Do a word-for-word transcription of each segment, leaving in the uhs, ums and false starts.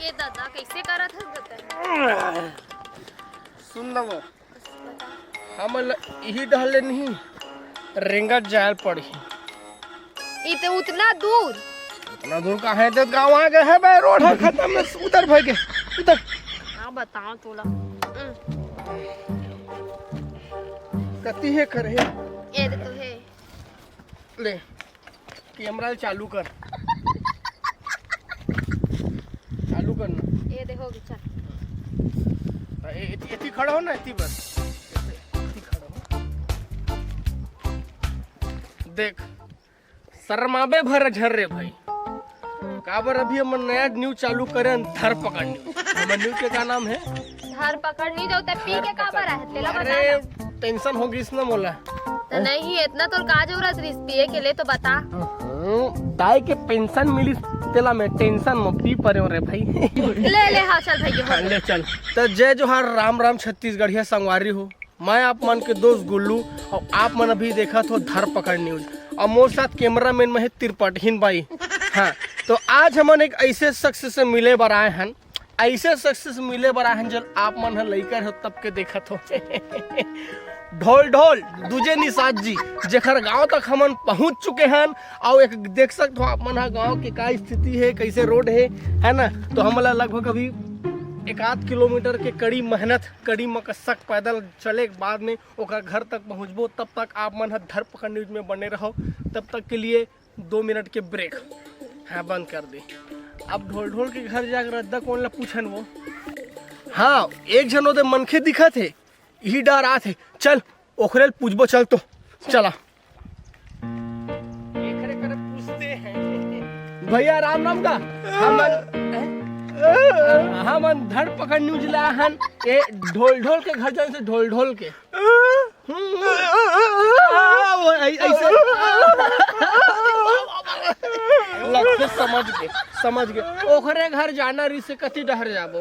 ए दादा, कइसे करत हस बताई? सुन न वो, हमन ल इही डहर ले नहीं, रेंगत जायल पड़ही। इत-, उतना दूर? उतना दूर काहे? त गाँव आ गे हे बे, रोड ह खतम हे, उधर भागे, उधर। हाँ, बताओ तोला। हम्म। कति हे करे? ए दे तो हे। ले, कैमरा ल चालू कर। चालू कर ना। ए दे, हो गे, चल। त ए-, एती, एती खड़ा हो ना, एती बस। एती खड़ा हो। देख, शर्माबे भर झर रे भाई। काबर अभी हमन नया न्यूज चालू करे हन, धर पकड़ न्यूज। हमर न्यूज के का नाम हे? धर पकड़ न्यूज। अउ ते पी के काबर आहे, तेला बता अरे, ना। टेंशन हो गिस ना मोला। त नहीं, इतना तोर का जरूरत रहिस पिए के, ले तो बता। हम्म, दाई के पेंशन मिलिस, तेला मैं टेंशन म पी परे हों रे भाई। ले, ले, हाँ, चल भाई, हो हाँ, गे। ले चल। त जय जोहार, राम राम छत्तीसगढ़िया संगवारी हो। मैं आप मन के दोस्त गुल्लू, अउ आप मन अभी देखत हो धर पकड़ न्यूज। अउ मोर साथ कैमरामैन में हे तिरपटहीन बाई। हाँ, तो आज हमन एक ऐसे शख्स से मिले बर आए हन, ऐसे शख्स से मिले बर आए हन, जब आप मन ह लइका हो तब के देखत हो। ढोल ढोल दूजे निषाद जी, जेखर गांव तक हमन पहुंच चुके हन, अउ एक देख सकत हो आप मन ह गांव के का स्थिति हे, कैसे रोड हे, है ना? तो हमला लगभग अभी एक आध किलोमीटर के कड़ी मेहनत, कड़ी मकसक पैदल चले के बाद में ओकर घर तक पहुंचबो। तब तक आप मन ह धर पकड़ न्यूज में बने रहो। तब तक के लिए दो मिनट के ब्रेक। हाँ, बंद कर दे। अब ढोल ढोल के घर जाके रद्दा कोन ला पूछन वो। हाँ, एक झन ओदे मनखे दिखत हे, इही डहर आत हे। चल, ओखरे ल पूछबो, चल तो, चला। एकरे करे पूछते हैं। भैया, राम राम का। हमन, हमन धर पकड़ न्यूज ला हन, ए ढोल ढोल के घर जान से ढोल ढोल के। हम्म। आ, वो ऐ-, ऐसे। लगथे, समझ गे, समझ गे। ओखरे घर जाना रिहिस, कति डहर जाबो?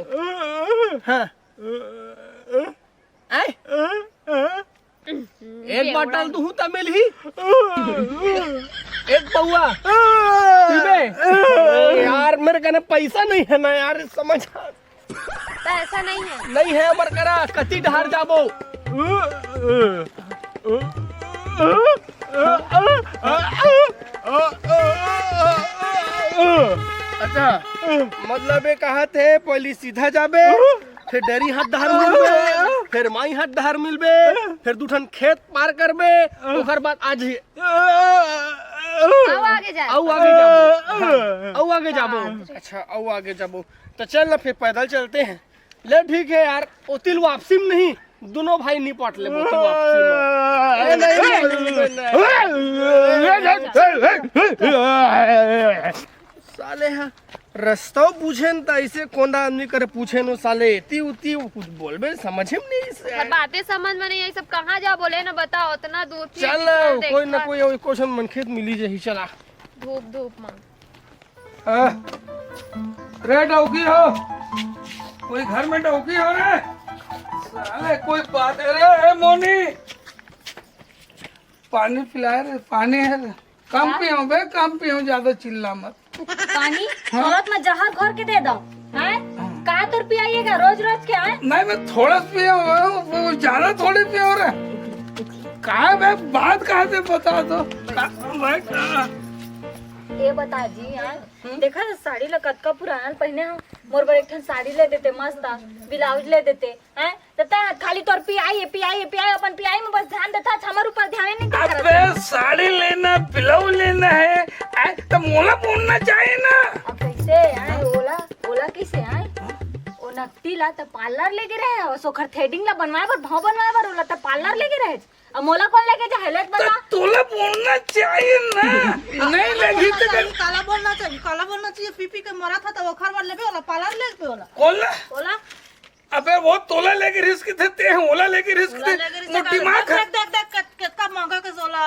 हाँ। आय? एक बाटल दूहूं त मिलही? एक पौवा पीबे? यार, मेरे कने पैसा नहीं है ना यार, समझ। पैसा नहीं है। नहीं है हमर करा, कति डहर जाबो? अच्छा, मतलब ये कहत हे, पहली सीधा जाबे, फिर डरी हाथ डहर मिलबे, फिर माई हाथ डहर मिलबे, फिर दू ठन खेत पार करबे, ओकर बाद आज ही अउ आगे जाए। अउ आगे जाबो। हाँ, अउ आगे जाबो। हाँ। अच्छा, अउ आगे जाबो। त चल ना, फिर पैदल चलते हैं। ले, ठीक है यार, ओती ल वापसी में नहीं, दोनों भाई निपट लेबो ओती ल वापसी में। ए, नहीं, नहीं, नहीं, नहीं। साले हा, रस्ता पूछेन त ऐसे कोंदा आदमी करे पूछेन, वो साले एती उती, वो कुछ बोलबे, समझे में नहीं इसे। बातें समझ में नहीं आई, सब कहाँ जा बोले ना, बताओ, इतना दूर थी, चल ना, देख कोई ना कर। कोई, कोई क्वेश्चन मन खेत मिली जाही, चला। धूप, धूप मांग। आ, रे डौकी हो, कोई घर में डौकी हो रे? साले कोई बात है रे, ए मोनी, पानी पिलाए रे, पानी है रे। कम क्या? पियो बे, कम पियो, ज्यादा चिल्ला मत। पानी? हाँ? औरत में जहर घोर के दे दो, हैं? हाँ। का तोर पियाइएगा रोज रोज के, हैं? नहीं, मैं थोड़ा सा पिया हूँ, वो ज्यादा थोड़ी पिया हो रहा है। का बे, बात कहाँ से बता दो? का, भाई, का? ये बता जी, हैं? हम्म? देखा साड़ी ला कतका पुराना पहने हो, मोर बर एक ठन साड़ी ले देते, मस्त ब्लाउज ले देते, हैं? त तैं खाली तोर पियाई हे, पियाई हे, पियाई, अपन पियाई में बस ध्यान देथा, हमर ऊपर ध्यान नहीं देथा। अबे साड़ी लेना, ब्लाउज लेना है, आय, त मोला बोलना चाहिए ना। अब कैसे आय, ओला, ओला कैसे आय? ओ नकटी ला त पार्लर लेगे रहे, ओ सोखर थ्रेडिंग ला बनवाए बर, भाव बनवाए बर, ओला त पार्लर लेगे रहे। अब मोला कौन लेके जाए, ले त त बता। तोला बोलना चाहिए ना। नहीं लेगी त काला बोलना चाहिए, काला बोलना चाहिए, पी पी के मरा था त ओखर बर लेबे, ओला पार्लर लेबे, ओला। कौन ला? ओला। अबे वो तोला लेके रिस्क थे, ते ओला लेके रिस्क ओला थे। लेके रिस्क मोर थे। दिमाग देख, है। देख, देख, देख, कत-, कतका महंगा के सोला।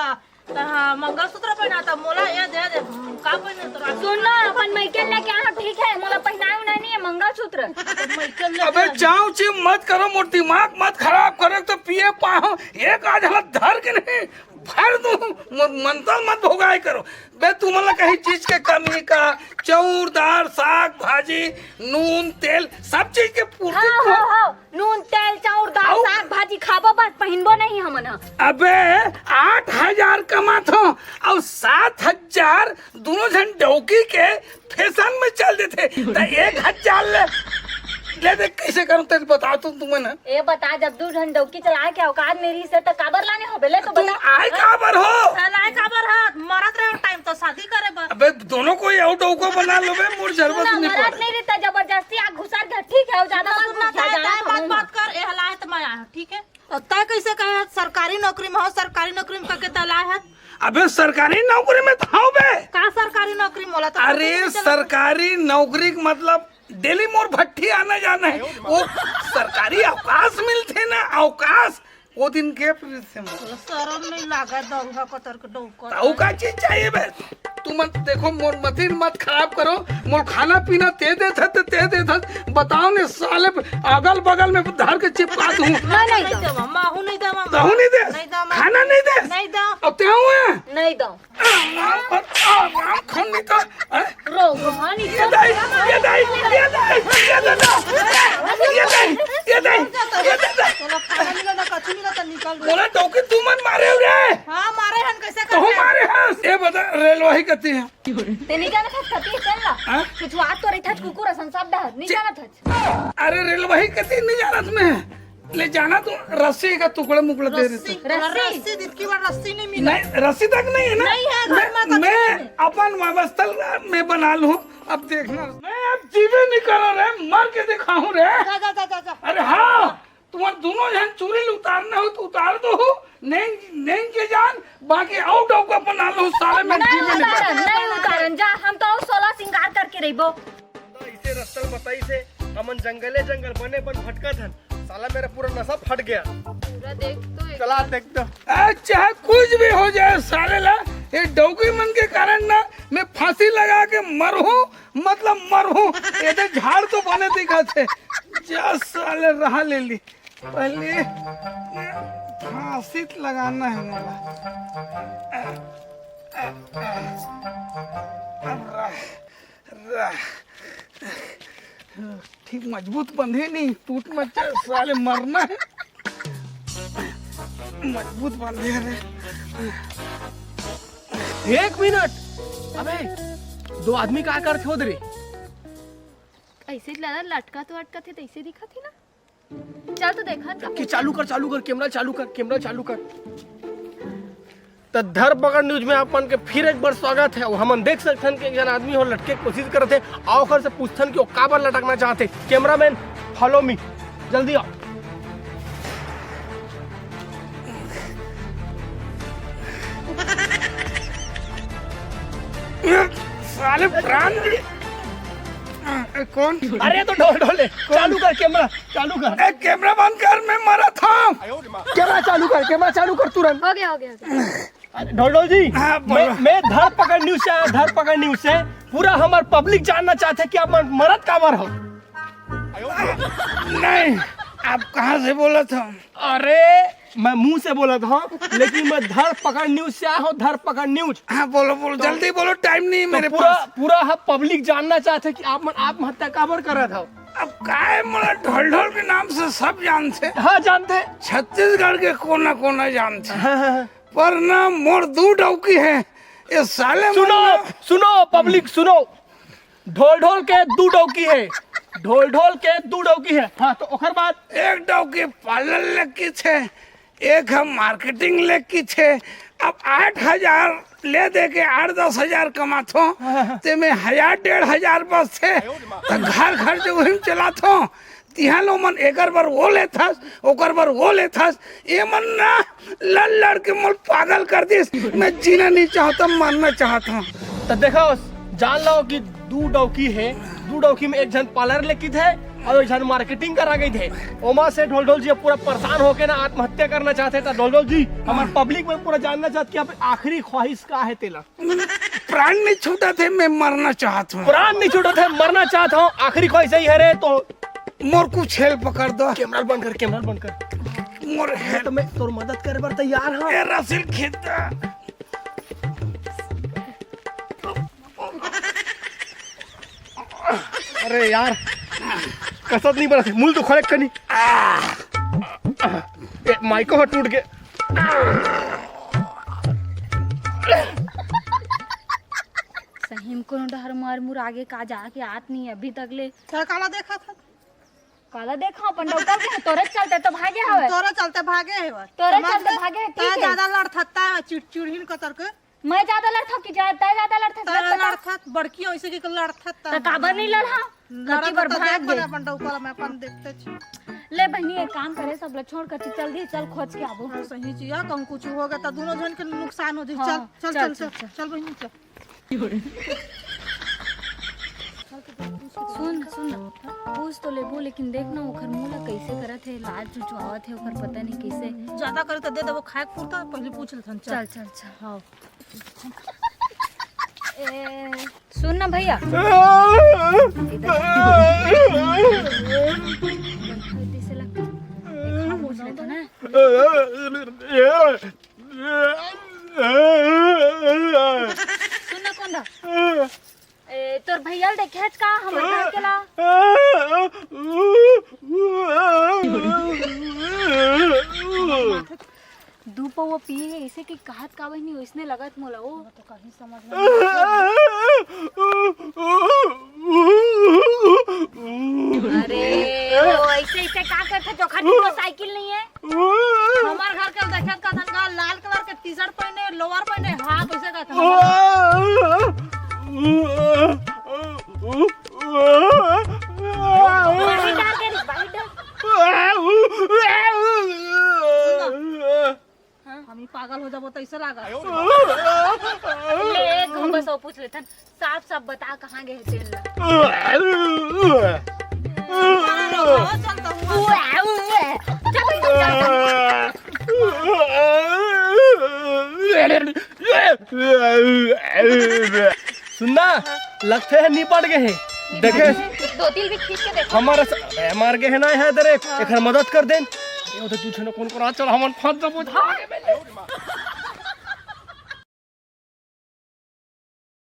त हाँ, मंगलसूत्र पहना था, मोला ये दे दे, का पहने तो रात सुन ना, अपन माइकल लेके आ, ठीक है, मोला पहनाए उनाए नहीं है मंगलसूत्र। अपन माइकल लेके अबे आ। चाव ची मत करो, मोर दिमाग मत खराब करो, तो पिए पाओ, एक आध हाथ धर के नहीं, भर दूं, म-, मंतल मत भोगाए करो। बे, तुमन ला कहीं चीज के कमी का, चाउर, दार, साग, भाजी, नून, तेल, सब चीज के पूर्ति हाँ, कर। हाँ, हाँ। नून, तेल, चाउर, दार, अउ साग, भाजी खाबो बस, पहिनबो नहीं हमन ह। अबे, आठ हजार कमाथों अउ सात हजार दूनों झन डौकी के फैशन में चल देथे, त एक हजार ले, ले दे, कइसे करंव, तेला बता तो तुमन ह। ए बता, जब दू झन डौकी चलाए के औकात नइ रहिस हे, त काबर लाने होबे? ले तो तुम बता। आए हाँ? काबर हो? चल, आए काबर ह? मरत रहे टाइम तो शादी करे बर। अबे, दोनों कोई अउ डौको बना लो बे, मोर जरूरत सुना, नहीं मरत पड़े। नहीं रहता, जबरदस्ती आग घुसर गया, ठीक है, ज्यादा सुना, मत सुना, घुस जा, तय, ज्यादा तय मत, मत, मत कर, ए हलाए त मैं आया, ठीक है? अउ तय कइसे कहे, सरकारी नौकरी में हो, सरकारी नौकरी में करके तय लाए हस? अबे, सरकारी नौकरी में तो हव बे। का सरकारी नौकरी? मोला तो अरे, पता नहीं चला। सरकारी नौकरी के मतलब डेली मोर भट्ठी आना जाना है। वो सरकारी अवकाश मिलथे ना, अवकाश, वो दिन के प्रीत से मोर। तोला शरम नहीं लागे, दरुहा कतर के डौका? अउ का चीज चाहिए बे? तुमन देखो, मोर मतिन मत खराब करो, मोर खाना पीना ते देथस, ते देथस, बताओ ने साले, अगल बगल में धर के चिपका दूं। नहीं, नहीं नहीं दो। देवा, माहू नहीं देवा, तहू नहीं दे, नहीं देवा, खाना नहीं दे, नहीं देवा। अब ते हुए? नहीं दो। आराम, आराम, आराम खन नहीं तो, हैं? रोगन ये इतना दाई, ये दाई, ये दाई, ये दादा, ये दाई, ये दाई, ये दादा। तोला खाना मिला ना, कछु मिला तो निकल रे। मोला डौकी तुमन मारे हो रे। हाँ, मारे हन, कैसे तहू करते? मारे हस। ये बता, रेलवाही कती है? ते नहीं जाना था, कती है, चल ना। हाँ? कुछ बात तो रही था, कुकुर असन सब डहर, नहीं चे- जाना था। अरे, रेलवाही कती नहीं जाना तुम्हें? ले जाना तो रस्सी का टुकड़ा मुकड़ा दे रस्सी, देते। रस्सी? रस्सी, दिखी बार रस्सी नहीं मिला। नहीं, रस्सी तक नहीं है ना। नहीं है, घर में मैं, कभी मैं नहीं है। अपन व्यवस्था मैं बना लूँ। अब देखना, मैं अब जीवे नहीं करो रे, मर के दिखाऊं रे। जा, जा, जा, जा, जा। अरे हाँ, तुम्हारे दोनों जन चूरी उतारना हो तो उतार दो, नहीं, नहीं के जान, बाकी आउट आउट अपन ना लो साले में नहीं जीवे नहीं उतारन, करो। नहीं उतारन, जा, हम तो और सोलह सिंगार करके रहिबो। तो इसे रस्ता बताई से, हमन जंगले जंगल बने बन भटकत हन। साला मेरा पूरा नशा फट गया। पूरा देख तो एक चला देख तो। ए, चाहे कुछ भी हो जाए साले ला, ये डौकी मन के कारण ना मैं फांसी लगा के मरहूं, मतलब मरहूं। ये दे झाड़ तो बने दिखत हे। जा साले रहा ले ली। पहले फांसी लगाना है मोला। ठीक मजबूत बंधे नहीं, टूट मत जाए, साले मरना है। मजबूत बंधे है रे। एक मिनट, अबे, दो आदमी का करत होत रे? ऐसे लटका तो अटकत हे, तैसे दिखत हे ना। चल तो देखन का। कि चालू कर, चालू कर, कैमरा चालू कर, कैमरा चालू कर। त धर पकड़ न्यूज में आप मन के फिर एक बार स्वागत है। हमन देख सकथन कि एक झन आदमी हो लटके के कोशिश करत हे। आओ ओकर से पूछथन कि वो काबर लटकना चाहत हे। Cameraman, follow me, जल्दी आओ। साले प्राण भी। ए, कौन? अरे तो ढोल ढोल ले, चालू कर कैमरा, चालू कर। ए, कैमरा बंद कर, मैं मरा था। कैमरा चालू कर, कैमरा चालू कर तुरंत। हो गया, हो गया, हो गया। अरे ढोल ढोल जी, हाँ, बोलो। मैं, मैं धर पकड़ न्यूज से आया, धर पकड़ न्यूज से। पूरा हमार पब्लिक जानना चाहत हे कि आप मन मरत काबर हो। नहीं, आप कहाँ से बोलत हो? अरे, मैं मुंह से बोलत हूँ, लेकिन मैं धर पकड़ न्यूज से आया हूँ, धर पकड़ न्यूज। हाँ, बोलो, बोलो, तो, जल्दी बोलो, टाइम नहीं है तो मेरे पूरा, पास। पूरा हम पब्लिक जानना चाहत हे कि आप मन आत्महत्या काबर करत हो। अब काय मोला ढोल ढोल के नाम से सब जानथे। हाँ, जानथे। छत्तीसगढ़ के कोना कोना जानथे। हाँ, हाँ, हाँ। पर ना मोर दू डौकी हे। ये साले मन सुनो, ना सुनो, पब्लिक सुनो। ढोल ढोल के दू डौकी हे, ढोल ढोल के दू डौकी हे। हाँ, तो ओकर बाद एक डौकी पार्लर लेकिस हे, एक हम मार्केटिंग लेकिस हे। अब आठ हजार ले दे के आठ दस हजार कमाथो, हाँ। ते में हजार डेढ़ हजार बचथे, त घर खर्च वही में चलाथो। तिहां लो मन एकर बर वो लेथस, ओकर बर वो लेथस, ये मन ना लड़ लड़ के मोल पागल कर दिस। मैं जीना नहीं चाहता, मरना चाहता हूँ। त देखो, जान लो कि दू डौकी हे, दू डौकी में एक झन पार्लर लेकिस हे अउ एक झन मार्केटिंग करा गई थे। ओमा से ढोल ढोल जी अब पूरा परेशान होके ना आत्महत्या करना चाहथे। त ढोल ढोल जी, हमार पब्लिक में पूरा जानना चाहत कि आप आखिरी ख्वाहिश का हे तेला? प्राण नहीं छूटत हे, मैं मरना चाहत हूँ। प्राण नहीं छूटत हे, मरना चाहत हूँ, आखिरी ख्वाहिश यही हे रे। तो मोर कुछ हेल्प कर दो। कैमरा बंद कर, कैमरा बंद कर। मोर मैं हेल्प। तो मैं तोर मदद करे बर तैयार हूँ। ए, रसिल खेता। अरे यार, कसत नहीं बना, मुल तो खड़े कनी। ए, माइको ह टूट के। सही में कोनो डहर मर मुर आगे का जाके आत नहीं अभी तक ले। का काला देखा था? काला देखा अपन डौका के, तोरे चलते तो भागे हवे। तोरे चलते भागे हे बस। तोरे समझ चलते ले? भागे हे, ठीक तैं है। ज्यादा लड़थत्ता है, चिड़चिड़हिन कतर के। मैं ज्यादा लड़थव कि जा-, तैं ज्यादा लड़थस, तैं लड़थस। लड़थत, बड़की ऐसे के लड़थत। त काबर नहीं लड़हा? लड़त कति बार तो भाग देख गए। अपन डौका ला मैं अपन देखते छी। ले बहिनी, एक काम करे, सब ला छोड़ कर चल दी, चल खोज के आबो। हाँ, सही चीज है, कहूँ कुछ हो गया तो दोनों जन के नुकसान हो जाए। हाँ, चल, चल, चल, चल, चल। चल बहिनी, चल। सुन, सुन ना, पूछ तो लेबो, लेकिन देख ना, ओखर मुंह ला कैसे करत हे, लार चुचवावत हे, ओखर पता नहीं कैसे। ज्यादा करे तो दे देबो खाए के पुरता, पहले पूछ लेथन, चल। चल, चल, चल। हाँ। ए, सुन ना भैया, इधर। कैसे लगता? एक हाँ पूछ लेथन ना। सुन ना, कौन था? ए, तोर भैया ल देखे हच का हमर घर के ला? दू पौवा पिए हे, इसे कि कहत का बहिनी, ओइसने लगत मोला ओ। तो कहीं समझ में अरे, ओ ऐसे, ऐसे का करथे, जोखर की तो साइकिल नहीं है। हमार घर के देखत का थन का लाल कलर के टी शर्ट पहने, लोअर पहने, हाफ ऐसे का थन। बाहर डाल दे, बाहर डाल। हम ही पागल हो जाबो तो ऐसे लागा। ले, एक हम बस और पूछ लेथन। साफ साफ बता, कहाँ गए तेल ला? अरे, वो चलता हुआ। उए, उए। चल, चल, चल, चल। सुनना, लगथे हे निपट गए हे। देखे, दो तीन भी खींच के देखो। हमारा स-, ए, मार गए हे ना, यहाँ इधर एक, एकर मदद कर देन। ये तो तू छने कौन करा, चल हमन फंस जाबो, झाड़ के।